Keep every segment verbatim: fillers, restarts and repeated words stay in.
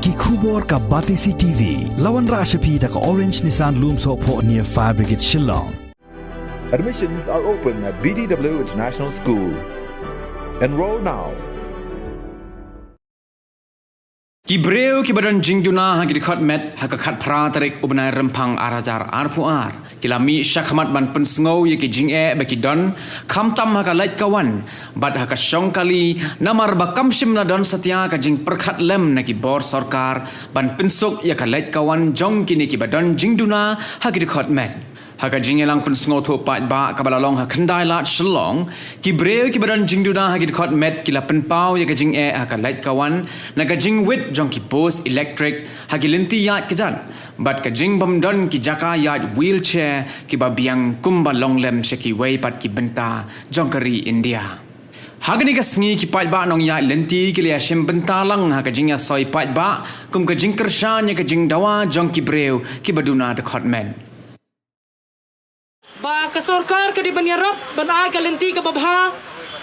Ki khubor ka Batesi T V, la wanrah sha phi da ka Orange Nissan Lumsohphoh near Fire Brigade Shillong. Admissions are open at B D W International School. Enroll now. Ki briew kiba don jingduna ha ki dkhot met ha ka khatphra tarik u bnai Rymphang ar hajar arphew ar ki la mih shakhmat ban pynsngew ïa ki jingeh ba ki don, khamtam ha ka leit ka wan bad ha ka shong kali, namar ba kam shym la don satia ka jingpyrkhat lem na ki bor sorkar ban pynsuk ïa ka leit ka wan jong kine kiba don jingduna ha ki dkhot met. Ha ka jingïalang pynsngewthuh paidbah kaba la long ha Khyndai Lad Shillong, ki briew kiba don jingduna ha ki dkhot met ki la pynpaw ïa ka jingeh ha ka leit ka wan na ka jingwit jong ki post elektrik ha ki lynti ïaid kjat bad ka jingbymdon ki jaka ïaid wheelchair kiba biang kumba long lem sha kiwei pat ki bynta jong ka ri India. Ha kane ka sngi ki paidbah nongïaid lynti ki la ïashim bynta lang ha ka jingïasoi paidbah kum ka jingkyrshan ïa ka jingdawa jong ki briew kiba duna dkhot met. Ba ka sorkar ka dei ban ïarap ban ai ka lynti kaba bha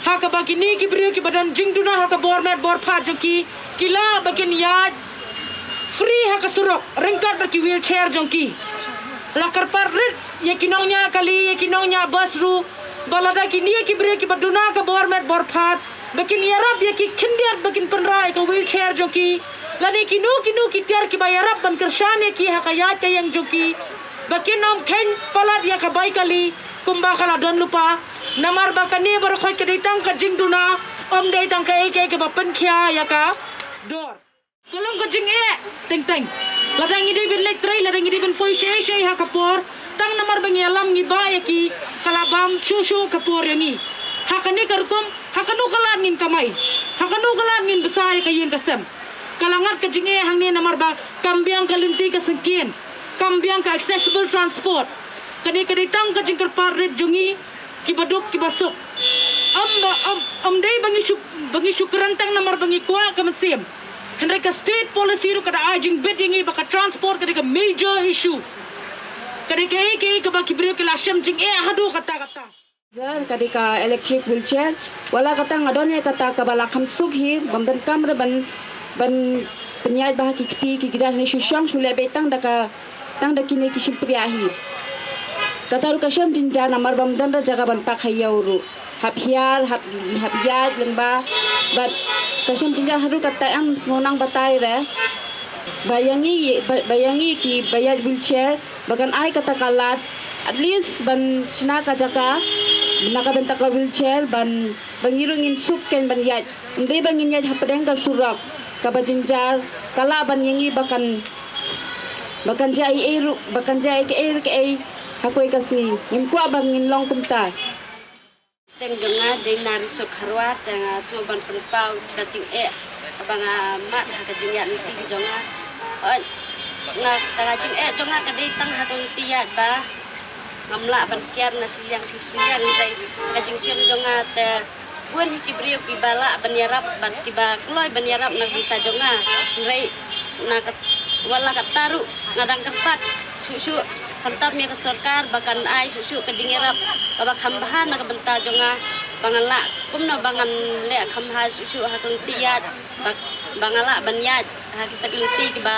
ha kaba kine ki briew kiba don jingduna ha ka bor met bor phad jong ki, ki lah ba kin ïaid free ha ka surok ryngkat bad ki wheelchair jong ki. La kyrpad rit ïa ki nongñiah kali, ïa ki nongñiah bus ruh, ba lada kine ki briew kiba duna ka bor met bor phad, ba kin ïarap ïa ki khyndiat ba kin pynrah ïa ka wheelchair jong ki. Lane kino kino ki tiar kiba ïarap ban kyrshan ïa ki ha ka ïaid ka ïeng jong ki, ba kin ym kheiñ palat ïa ka bai kali kumba ka la don lypa. Namar ba kane baroh khoit ka dei tang ka jingduna, ym dei tang kaei kaei kaba pynkhia ïa ka dor. Ka long ka jingeh teng teng. Lada ngi dei ban leit trei, lada ngi dei ban poi shei shei ha ka por, tang namar ba ngi ïalam ngi bah ïa ki, ka la bam shuh shuh ka por ïa ngi. Ha kane ka rukom, ha kano ka lad ngin kamai, ha kano ka lad ngin bsa ïa ka ïing ka sem. Ka la ngat ka jingeh hangne namar ba kam biang ka lynti ka syngkien, kam biang ka accessible transport. Kane ka dei tang ka jingkyrpad rit jong ngi kiba duk kiba suk. Ym ba, ym, ym dei ba ngi shu, ba ngi shu kren tang namar ba ngi kwah ka mynsiem. Hynrei ka state policy ruh ka da ai jingbit ïa ngi ba ka transport ka dei ka major issue. Ka dei kaei kaei kaba ki briew ki la shem jingeh haduh katta katta. Ka dei ka electric wheelchair. Wat la katta nga don ïa kata kaba la kham suk hi, bym donkam re ban, ban pynïaid bha ha ki kti ki kjat, ne shu shong shu leh beit tang da ka, tang da kine ki shympriah hi. Kata ruh ka shem jynjar namar bym don re jaka ban park ha ïew ruh. Hap hiar, hap, hap ïaid lyngba. Bad ka shem jynjar haduh katta, em sngewbha nang batai re. Ba ïa ngi, ba, ba ïa ngi kiba ïaid wheelchair, ba kan ai kata ka lad, at least ban shna ka jaka na ka bynta ka wheelchair, ban, ba ngi ruh ngin suk kein ban ïaid. Ym dei ba ngin ïaid hapdeng ka surok kaba jynjar, ka lah ban ïa ngi ba kan, ba kan jia ei ei ruh, ba kan jia ei kaei kaei ha kawei ka sngi. Ngim kwah ba ngin long kumta. Teng jong nga dei na Ri Suk Kharwa, te nga sngew ban pynpaw ka jingeh ba nga mad ha ka jingïaid lynti jong nga. Hooid, nga, ka jingeh jong nga ka dei tang ha ka lynti ïaid ba ngam lah ban kiar na shiliang shi shiliang, hynrei ka jingshem jong nga te bun hi ki briew kiba lah ban ïarap bad kiba kloi ban ïarap na ka bynta jong nga. Hynrei na ka, wat la katta ruh nga dang kyrpad shuh shuh khamtam ïa ka sorkar ba kan ai shuh shuh ka jingïarap kaba kham bha na ka bynta jong nga, ba ngan lah kumno ba ngan leh kham bha shuh shuh ha ka lynti ïaid, ba, ba nga lah ban ïaid ha kita ki lynti kiba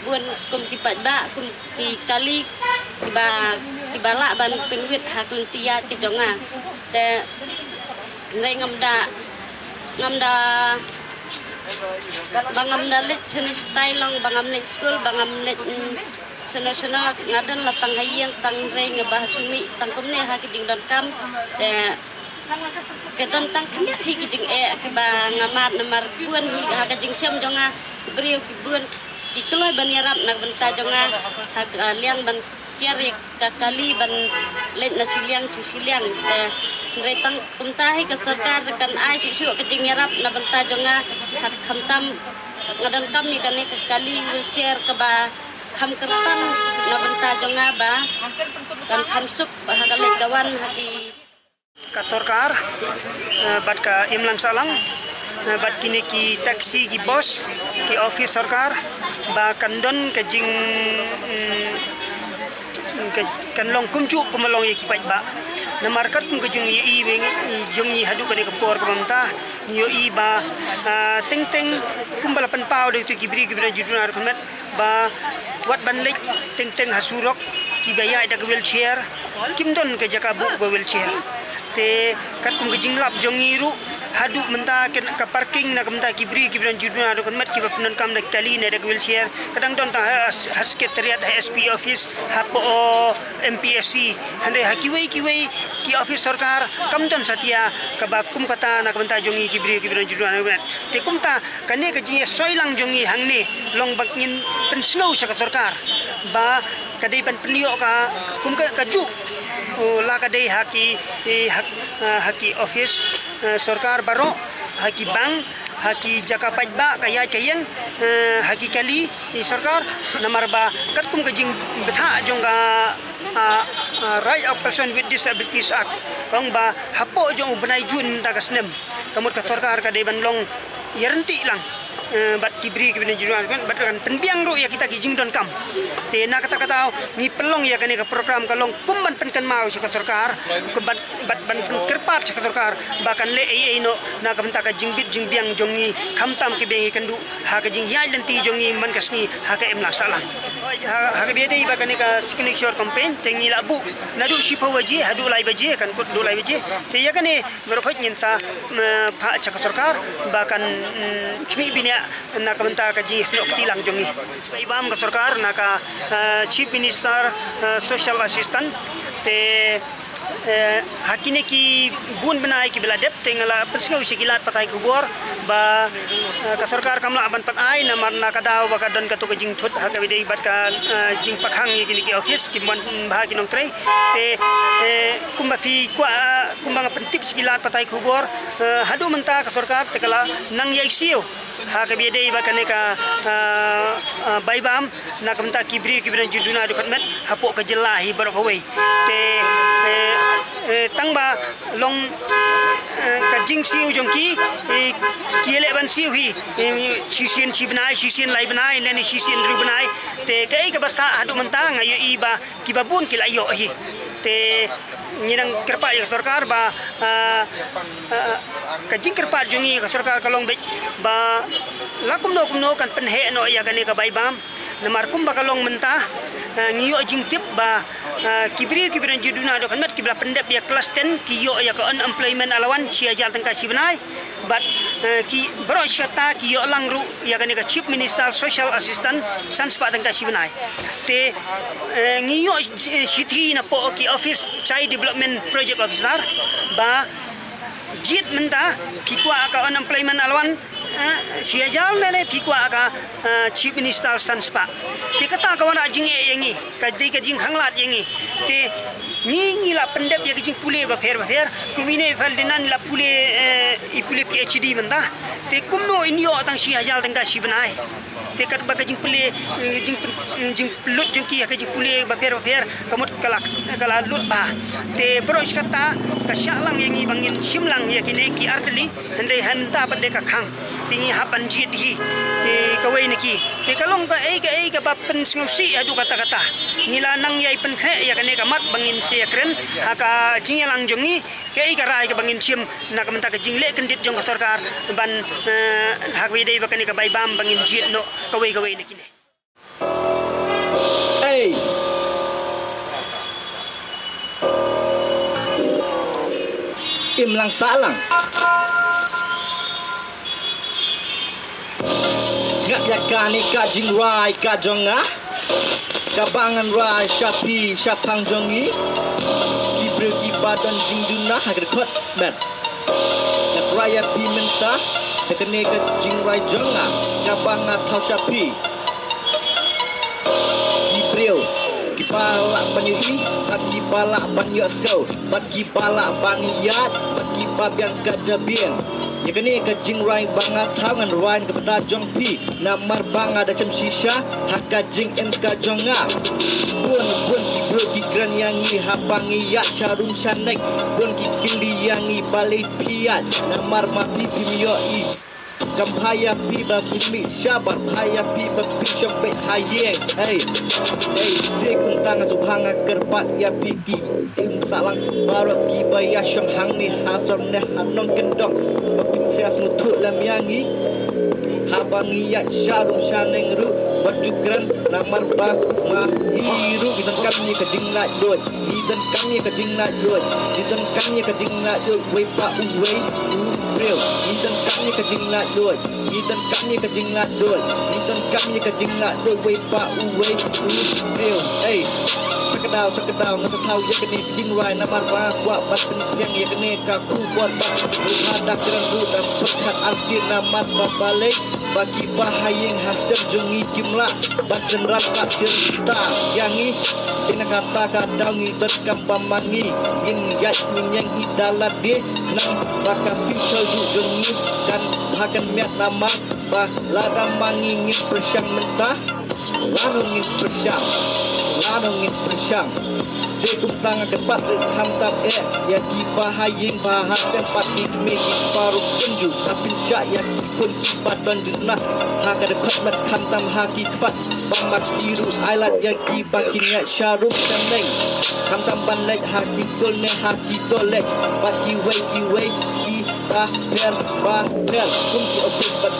bun kum ki paidbah, kum ki kali kiba, kiba lah ban pynwit ha ka lynti ïaid ka jong nga. Te hynrei ngam da, ngam da, ba ngam da leit shane shatai long, ba ngam leit skul, ba ngam leit, mm, shano shano, nga don la tang ha ïing tang, hynrei nga ba ha sumih tang kumne ha ki jingdonkam. Te ka don tang khyndiat hi ki jingeh kiba nga mad namar bun hi ha ka jingshem jong nga, ki briew ki bun ki kloi ban ïarap na ka bynta jong nga ha ka liang ban kiar ïa ka kali ban leit na shiliang shi shiliang. Te hynrei tang kumta hi ka sorkar kan ai shuh shuh ka jingïarap na bynta jong nga, ha khamtam nga donkam ïa kane ka kali wheelchair kaba kham kyrpang na bynta jong nga ba kan kham suk ba ha ka leit ka wan ha ki ka sorkar, eh, bad ka imlang sahlang, eh, bad kine ki taxi, ki bus, ki office sorkar, ba kan don ka jing, mm, ka, kan long kumjuh kumba long ïa ki paidbah. Namar katkum ka jong i, i, jong i haduh kane ka por kaba mynta, ngi ïohi ba, ah, teng teng kumba la pynpaw Dei tu ki briew ki briew juduna ruh kynmet ba wat ban leit teng teng ha surok, kiba ïaid da ka wheelchair kim don ka jaka buh ka wheelchair. Te katkum ka jinglap jong ngi ruh, haduh mynta ka parking na ka bynta ki briew ki briew juduna ruh kynmet kiba pyndonkam da ki kali ne da ka wheelchair, ka dang don tang ha, ha secretariat, ha S P office, hapoh M P S C. Hynrei ha kiwei kiwei ki office sorkar kam don satia kaba kum kata na ka bynta jong ngi ki briew ki briew juduna ruh kynmet. Te kumta kane ka jingïasoi lang jong ngi hangne long ba ngin pynsngew sha ka sorkar ba ka dei ban pynïoh ka kum ka, kajuh, la ka dei ha ki, ha, ha ki office sorkar baroh, ha ki bank, ha ki jaka paidbah ka ïaid ka ïeng, ha ki kali sorkar. Namar ba katkum ka jingbthah jong ka Right of Person with Disabilities Act, ka ong ba hapoh jong u bnai Jun mynta ka snem, ka mut ka sorkar ka dei ban long ïaryntih lang bad ki briew ki briew juduna bad kan pynbiang ruh ïa kita ki jingdonkam. Te na kata kata ngi pynlong ïa kane ka program ka long kum ban pynkynmaw sha ka sorkar, kum ban, ban, ban pynkyrpad sha ka sorkar ba kan leh ei ei noh na ka bynta ka jingbit jingbiang jong ngi, khamtam kiba ngi kynduh ha ka jingïaid lynti jong ngi man ka sngi ha ka imlang sahlang. Ha, ha kaba ïadei bad kane ka signature campaign te ngi la buh naduh shiphew baje haduh lai baje, kan kut duh lai baje. Te ïa kane baroh khoit ngin sa phah sha ka sorkar ba kan khmih bniah na ka bynta ka jingïasnoh kti lang jong ngi. Bai bam ka sorkar na ka Chief Minister Social Assistance. Te ha kine ki bun bnai kiba la dep te nga la pynsngew sha ki lad pathai khubor ba ka sorkar kam lah ban pat ai namar na ka daw ba ka don kato ka jingthut ha kaba ïadei bad ka jingpakhang ïa kine ki office, kim wan bha ki nongtrei. Te kumba phi kwah, kumba nga pyntip sha ki lad pathai khubor, haduh mynta ka sorkar te ka la nang ïa i siew ha kaba ïadei bad kane ka bai bam na ka bynta ki briew ki briew juduna juduna kynmet hapoh ka jylla hi baroh kawei. Te tang ba long ka jingsiew jong ki, ki leh ban siew hi shisien shi bnai, shisien lai bnai, lane shisien hynriew bnai. Te kaei kaba sah haduh mynta nga ïohi ba kiba bun ki la ïoh hi. Te ngi nang kyrpad ïa ka sorkar ba ka jingkyrpad jong ngi ïa ka sorkar ka long beit ba la kumno kumno kan pynheh noh ïa kane ka bai bam. Namar kumba ka long mynta ngi ïoh jingtip ba ki briew ki briew juduna juduna kynmet kiba la pyndep ïa klas ten ki ïoh ïa ka unemployment allowance shi hajar tyngka shi bnai. Bad ki baroh shi katta ki ïoh lang ruh ïa kane ka Chief Minister Social Assistance san spah tyngka shi bnai. Te ngi ïoh shithi napoh ki office Child Development Project Officer ba jied mynta phi kwah ka unemployment allowance shi hajar lane phi kwah ka Chief Minister san spah. Te kata ka wanrah jingeh ïa ngi, ka dei ka jingkhanglad ïa ngi. Te ngi ngi la pyndep ïa ka jingpule bapher bapher. Kum ine i Ferdinand i la pule, i pule PhD mynta. Te kumno in ïoh tang shi hajar tyngka shi bnai. Te katba ka jingpule, jingpynlut jong ki ha ka jingpule bapher bapher ka mut ka la, ka la lut bha. Te baroh shi katta ka shah lang ïa ngi ba ngin shim lang ïa kine ki artylli. Hynrei ha mynta pat de ka khang. Te ngi hap ban jied hi kawei na ki. Te ka long kaei kaei kaba pynsngewsih haduh katta katta. Ngi la nang ïai pynkhreh ïa kane ka mat ba ngin sa ïakren ha ka jingïalang jong ngi. Kaei ka rai kaba ngin shim na ka bynta ka jingleh kyndit jong ka sorkar ban ha kaba ïadei bad kane ka bai bam ba ngin jied noh kawei kawei na kine. Ei. Imlang sahlang. Sngap ïa kane ka jingrwai ka jong nga. Kaba ngan rwai sha phi shaphang jong ngi. Ki briew kiba don jingduna ha ka dkhot met. Ngan rwai ïa phi mynta da kane ka jingrwai jong nga kaba nga thaw sha phi. Ki briew kiba lah ban ïohi bad kiba lah ban ïohsngew bad kiba lah ban ïaid bad kiba biang ka jabieng. Ïa kane ka jingrwai ba nga thaw ngan rwai na ka bynta jong phi. Namar ba nga da shem shisha ha ka jingim ka jong nga. Bun bun ki briew ki kren ïa ngi haba ngi ïaid sha rum sha nek. Bun ki kylli ïa ngi balei phi ïaid namar ma phi phim ïohi. Kam bha ïa phi ba phi mih shabar, bha ïa phi ba phi shong beit ha ïing. Ei, ei, te kumta nga sngewbha nga kyrpad ïa phi ki im sahlang baroh kiba ïa shong hangne ha sor ne ha nongkyndong ba phin sa sngewthuh lem ïa ngi. Haba ngi ïaid sha rum sha neng ruh bad ju kren namar ba ma hi ruh ngi donkam ïa ka jinglaitluid. Ngi donkam ïa ka jinglaitluid. Ngi donkam ïa ka jinglaitluid wei pa uwei u briew. Ngi donkam ïa ka jinglaitluid. Ngi donkam ïa ka jinglaitluid. Ngi donkam ïa ka jinglaitluid wei pa uwei u briew. Ei, sa ka daw sa ka daw nga sa thaw ïa kane ka jingrwai namar ba nga kwah ban pynbiang ïa kane ka khubor ba ha da kren ruh da pyrkhat arti namar ba balei ba ki bahaïing ha stem jong ngi kim lah ban synran ka tir ta ïa ngi. Ina kata ka daw ngi donkam ba ma ngi ngin ïaid ngin ïeng hi da lade nang ba ka future ruh jong ngi kan ha kan miat namar ba lada ma ngi ngin pyrshang mynta, lano ngin pyrshang, lano ngin pyrshang. Te kumta nga kyrpad ruh khamtam eh ïa ki bahaïing ba ha stem bad ki kmie ki kpa ruh kumjuh, ka pynshah ïa ki khun ki ba don jingkyrmen ha ka dkhot met khamtam ha ki khmat ba ma ki ruh ai lad ïa ki ba kin ïaid sha rum sha neng. Khamtam ban leit ha ki skul ne ha ki college bad kiwei kiwei ki ba pher ba pher kum ki office bad